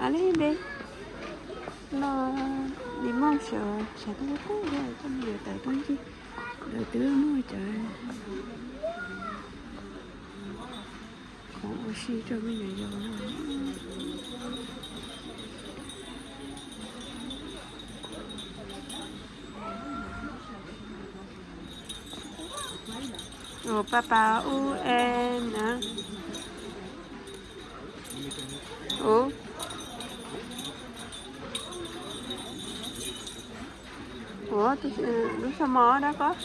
A le npe no, nim mooj sawv sawv tuaj kub thiab, coj me nyuam tawm tuaj ncig, lawv twb muaj cov khoom ua si rau me nyuam yaus no. Ua pa pa u en na. Ua, ua lub xo mos dab koj.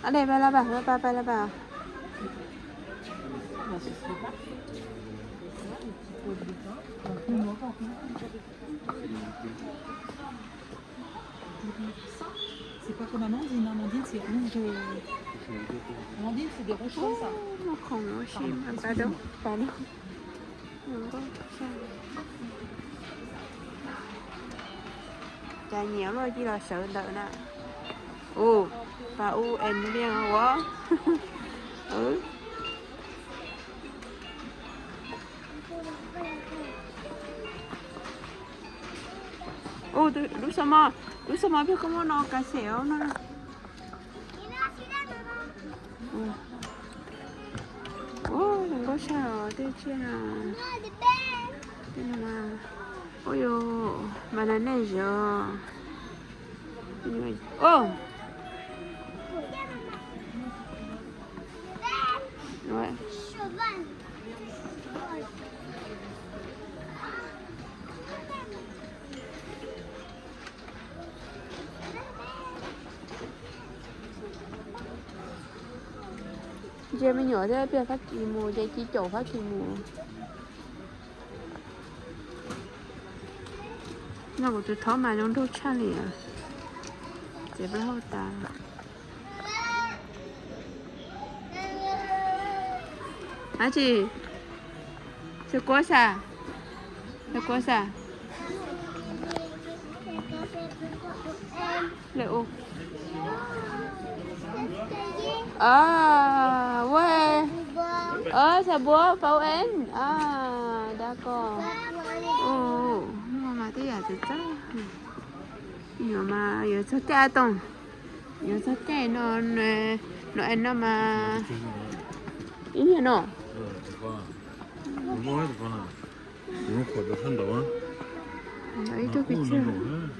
A le, pab lab pas, pab pab lab pas. C'est pas comme amandine, amandine c'est rouge. Amandine c'est des rouges comme ça. Muaj khoom ua si mas pas dab pas dab. Cas nyiam luaj cia los sawv ntawm na. Ua, pa u en liaj ua. Ua, lub xo mos, lub xo mos peb koj muab no kav xem no. Ua, zoo nkauj tshaj os tej tsiaj no. Tej no mas, ua yus mas nas nej zov. Ua, Ntsia me nyuam thiab pliag Fab Kis mus ces ci caum Fab Kis mus. No kuv tus thov mas zoo nraug tshaj li, txiav plaub hau tas. Ab tsi, xav kuab xav, xav kuab xav. Lawm u. Ua, xav buab pau en. Dab koj. U, no mas tej yam txawv txawv. Nyuam mas yuav txog caij tooj, yuav txog caij no, no es no mas ib niag no. Ib tug pis tsawg,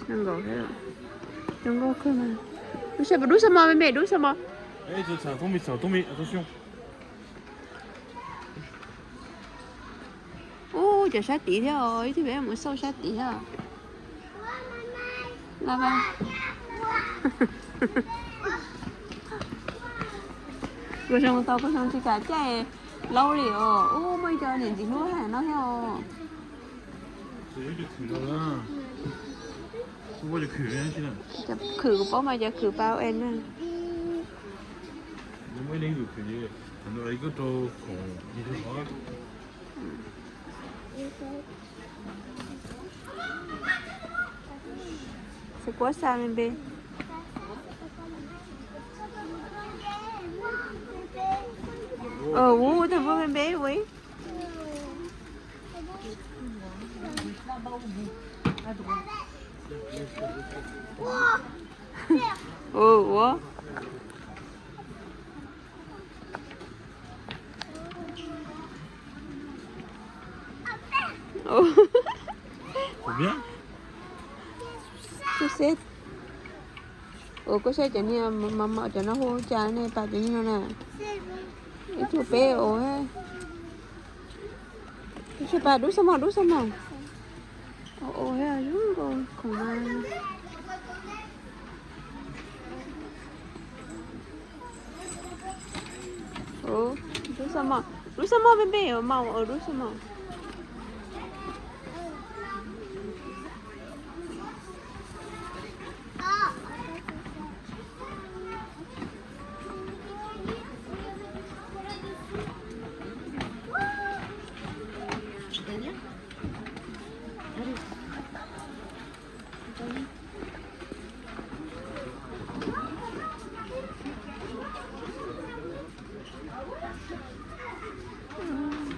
nees nkaum thiab. Zoo nkauj kawg mas. Lub sab, dub xab mos me me, dub xab mos. Ub, cov sab tid thiab os, ib tug peb mus xauj sab tid thiab. Laj Paj, kuv zoo tau kuv zoo tsis kam caij laub li os. Ub, muaj ib co niam ntxim hlub heev no thiab os. Cov khwm kuv paub mas cov khwm pau en na. Xav kuab xa me npe. Ub, tab npua me npe ua. Ua, ua. Tus seb, ua koj saib cov niag mos mos cov no hu cas ne, pas cov niag no na. Ib tug peb ua. Tus seb pas dub xab mos, dub xab mos. Ua, ua, zoo nkauj khoom mas. Ub, dub xab mos, dub xab mos me me, mas ua dub xab mos.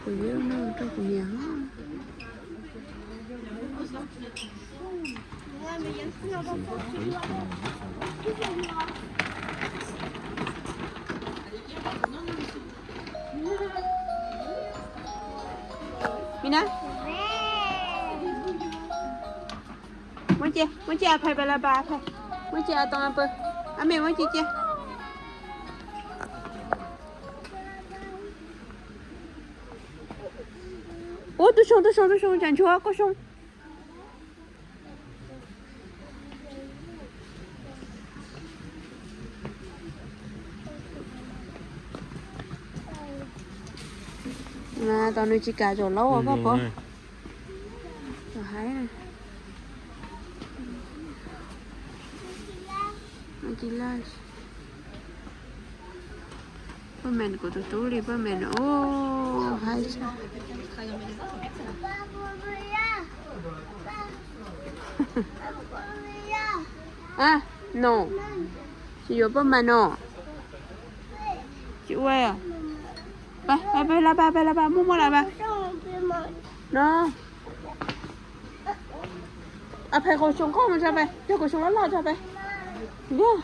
Kuv yuav Rau kuv niam. Mina, muab cia, muab cia a phais pab lab pas a phais, muab cia a too a pw, a me muab cia cia. Ub, tub soo, tub soo, tub soo, tsam nchuav koj soo. Tos nws tsis kam zaum laub os koj pom. Haib, Paj Mes kuv tus tub li, Paj Mes, ub, haib tshaj. A, no, tsis yuav Paj Mes no. Tsis ua. Pab, pab, pab, lab pas, pab, lab pas, muaj muaj lab pas no. A phais kaus xyoo koj mus tso pais, cog kaus xyoo loj loj tso pais. Yog,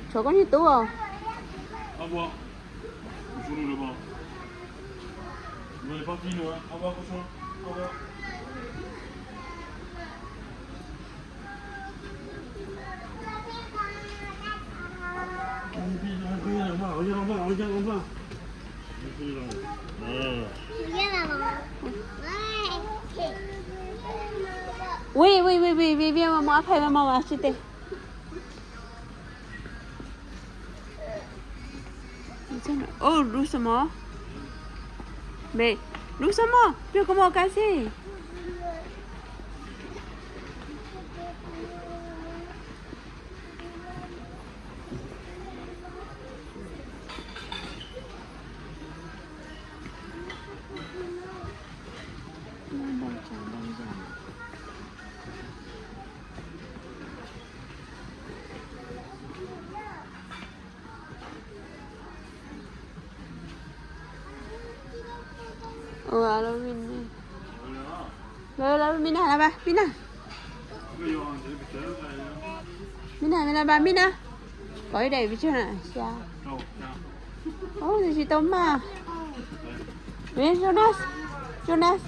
tshuav koj niag tub os. Ui, ui, ui, ui, ui, mus a phais mas mus mas tsis tes. Ub, lub xab mos. Me, lub xab mos, cog koj mos kab xij. Ua lub Mina, lub Mina lab pas, Mina. Mina, Mina lab pas, Mina. Kov ib daim pes tsawg na, xya. Ub, twb tsis tau maj. Jonas, Jonas.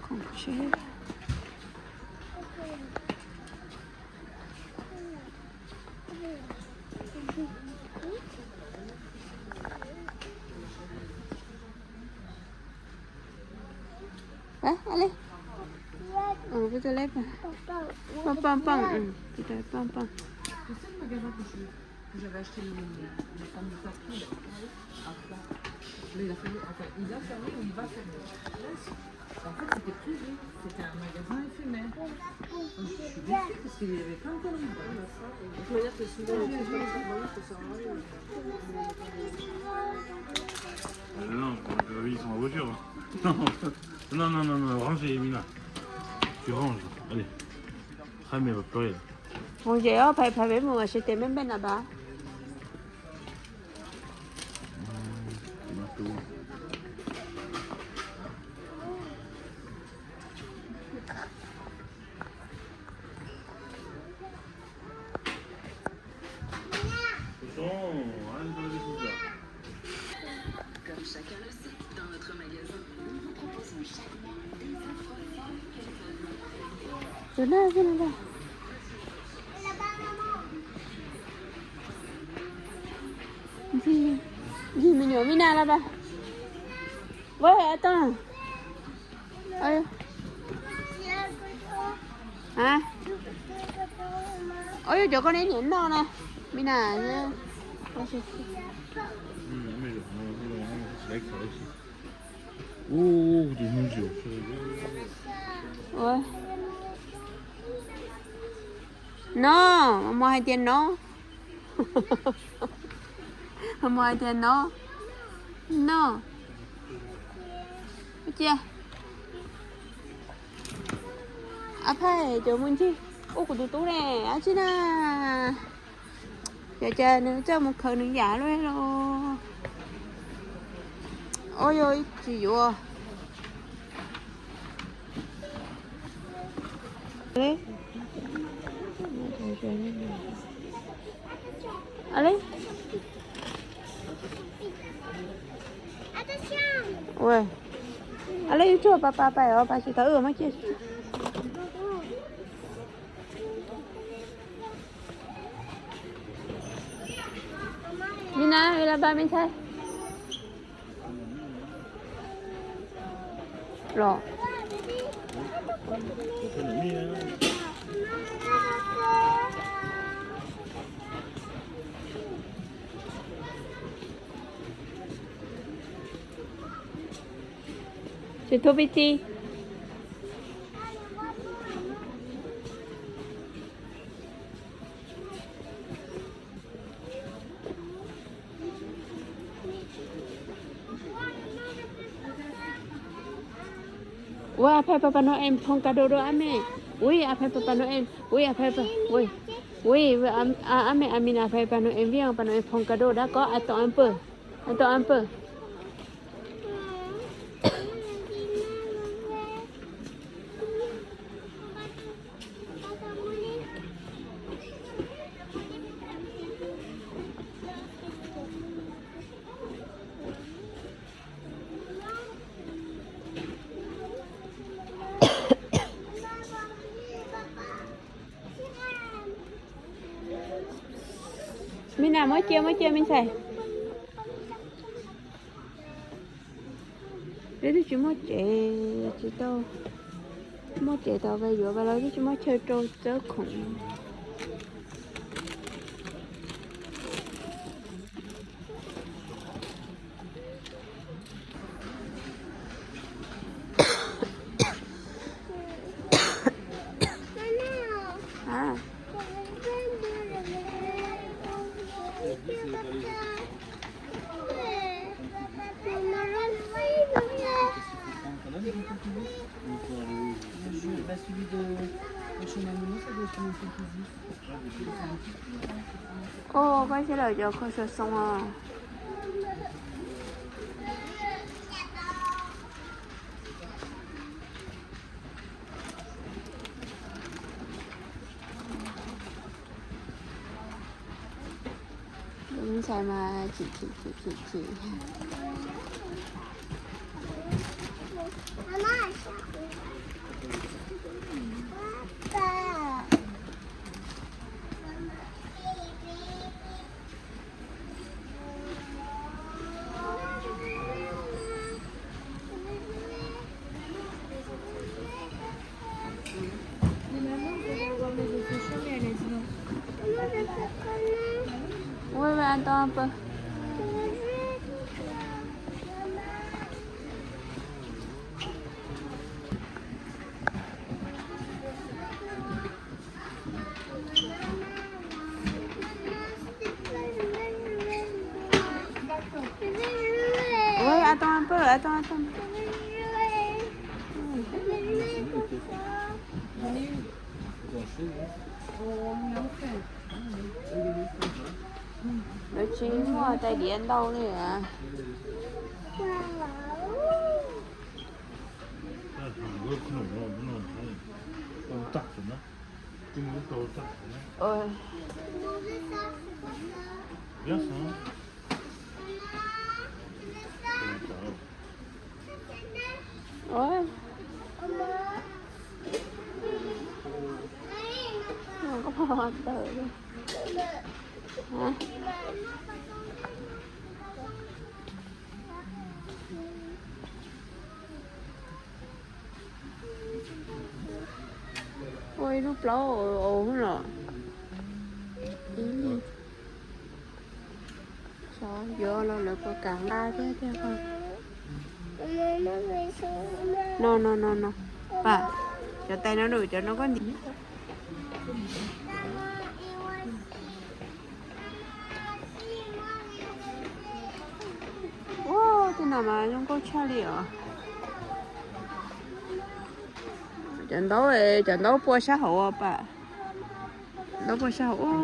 Khoom tsheb. Peb, a li. Peb tus lej pom pom pom, tus pom pom. Non, non, non, non, non, range, Mina. Tu ranges. Allez. Hab me pab ploj. Mus ces ob phais phais peb mus ua si tes me npe na pab. Tus na, tus na. Ntxhi me nyuam Mina lab pas. Ua a toj. Ua, yuav cov koj neb niam noj na, Mina. Ua, no, mos hais tias no. Mos hais tias no. No. Cia. Ab phaij, cov mus ncig ub kuv tus tub ne, ab tsi na. Cov cas nws coj mus khaws nws yam luaj los. Ua yog ib tsis yuav. Ua, a le yus tsuag pas pas pais os, pas tsis tau wb muab cia. Mina, ua li pab me ntxhais. Los. Tsis thub pib txi. Ua, a phaij Papa Noel phong ka do rau ab me. Ui, a phaij Papa Noel, ui, a phaij, ui, ui, ab me, a mi na, a phaij Papa Noel viaj, Papa Noel phong ka do dab kob a tom a pawg, a tom a pawg. Mina, muab cia, muab cia me ntxhais. Peb twb tsis muaj tsev, tsis tau muaj tsev tau pais yuav pais los twb tsis muaj chaw rau txawb khoom. Ua, koj tsis lawm cov kho xov xoo os. Tus me ntxhais mas chim chim chim chim chim. Ua, a tau pawg. Ua, a tau pawg, a tau, a tau. Lawv tsis muaj tais diav ntau li as. Ua, koj pom tawm li. Hả? Ua ib lub plaub os los. Ib li. Xyov yuav los lawv puas kam nqa thiab tiag. No no no no, pam, cov tais no nws cov no koj nti. Ua, tej no mas zoo nkauj tshaj li os. Cov ntaub, cov ntaub pua sab hauv pam. Ntaub pua sab hauv ua.